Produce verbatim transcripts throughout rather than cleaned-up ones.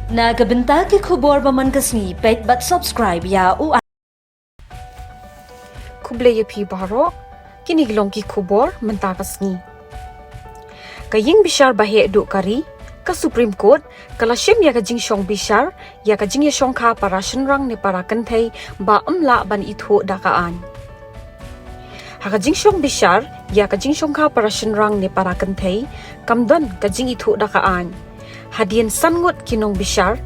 Na ka bynta ki khubor ba man ka sngi, peit bad subscribe ïa u. Khublei ïa phi baroh, kine ki long ki khubor mynta ka sngi. Ka ïing bishar ba heh duh ka ri, ka Supreme Court, ka la shim ïa ka jingshong bishar ïa ka jingïashongkha para shynrang ne para kynthei ba ym lah ban ithuh da ka aiñ. Ha ka jingshong bishar ïa ka jingshongkha para shynrang ne para kynthei, kam don ka jingithuh da ka aiñ. Hadien san ngut ki nongbishar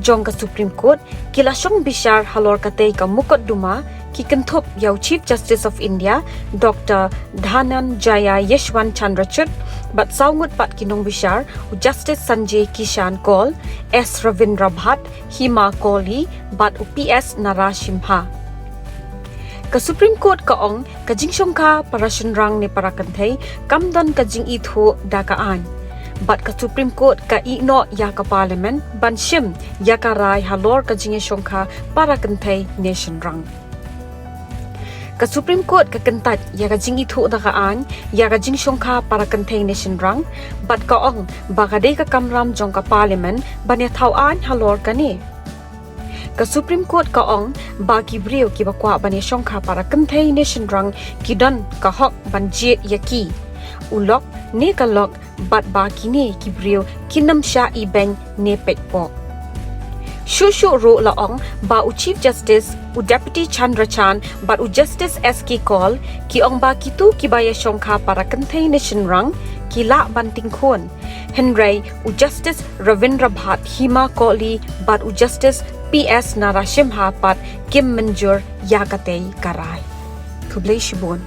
jong ka Supreme Court ki la shong bishar halor katei ka mukotduma, ki kynthup ïa u Chief Justice of India, Doctor Dhananjaya Yashwant Chandrachud, bad saw ngut pat ki nongbishar, u Justice Sanjay Kishan Kaul, S Ravindra Bhat, Hema Kohli, bad u P S Narasimha. Ka Supreme Court ka ong ka jingshongkha para shynrang ne para kynthei kam don ka jingithuh da ka aiñ. Bad ka Supreme Court ka ïehnoh ïa ka Parliament ban shim ïa ka rai halor ka jingïashongkha para kynthei ne shynrang. Ka Supreme Court ka kyntait ïa ka jingithuh da ka aiñ ïa ka jingshongkha para kynthei ne shynrang, bad ka ong ba ka dei ka kamram jong ka Parliament ban ïathaw aiñ halor kane. Ka Supreme Court ka ong ba ki briew kiba kwah ban ïashongkha para kynthei ne shynrang ki don ka hok ban jied ïa ki, u lok ne ka lok, bad ba kine ki briew kin ym shah ibeiñ ne peit pok. Shuh shuh ruh la ong ba u Chief Justice, u Deputy Chandra Chand bad u Justice S K Kaul ki ong ba kito kiba ïashongkha para kynthei ne shynrang ki lah ban tyngkhun. Hynrei u Justice Ravindra Bhat, Hema Kohli bad u Justice P S Narasimha pat kim mynjur ïa katei ka rai. Khublei shibun.